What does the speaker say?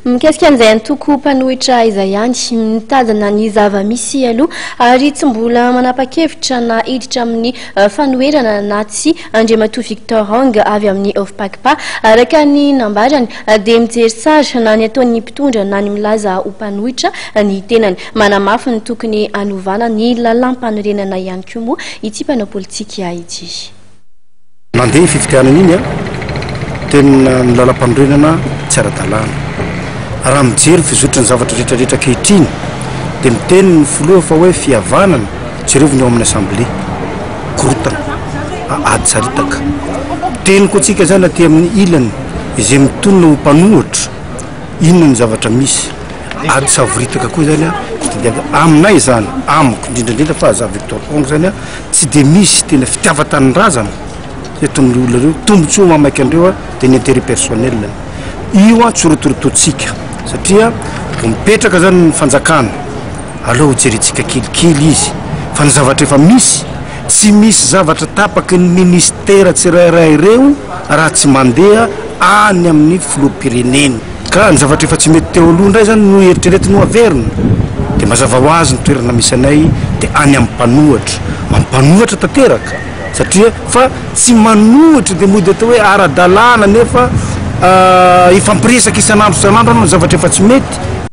Mikasika an'izay antoko mpanohitra izay ihany, mitazana ny zava-misy aloha ary tsy mbola manapa-kevitra na hiditra amin'ny fanoherana na tsia Andriamatoa Victor Hong avy amin'ny Ofpacpa. Araka ny nambarany dia mijery tsara na ny ataon'ny mpitondra na ny milaza ho mpanohitra ny tenany. Manamafy ny tokony hanovana ny lalàmpanorenana ihany koa moa ity mpanao politika ity. Nandeha iny fifidianana iny tena ny lalampanorenana tsy ara-dalàna. Raha mijery ny fizotry ny zavatra rehetra rehetra ankehitriny dia miteny ny filoha fa hoe fihavanana, jereo ny ao amin'ny assemblée, korontana, ady saritaka. Miteny koa tsika zany aty amin'ny ilany izay mitonona ho mpanohitra, inona ny zavatra misy, ady savoritaka koa zany aminay zany, amiko indrindra indrindra fa za Victor Kong zany. Tsy dia misy tena fitiavan-tanindrazana eto amin'ireo olona ireo, tombontsoa mahamaika an'ireo dia ny intérêt personnel. Io tsy rotorotoantsika satria vao mipetraka zany ny fanjakana, aleo hojerentsika kelikely izy fa ny zavatra efa misy, tsy misy zavatra tapaky ny ministera tsirairay ireo raha tsy mandeha any amin'ny filoham-pirenena. Ka ny zavatra efa tsy mety teo aloha indray zany no eritreretiny ho averina dia mazava ho azy ny toerana misy anay dia any amin'ny mpanohatra, mampanohatra tanteraka satria fa tsy manohitra dia mody atao hoe ara-dalàna nefa hifampiresaka isan'andro isan'andro anao ny zavatra efa tsy mety.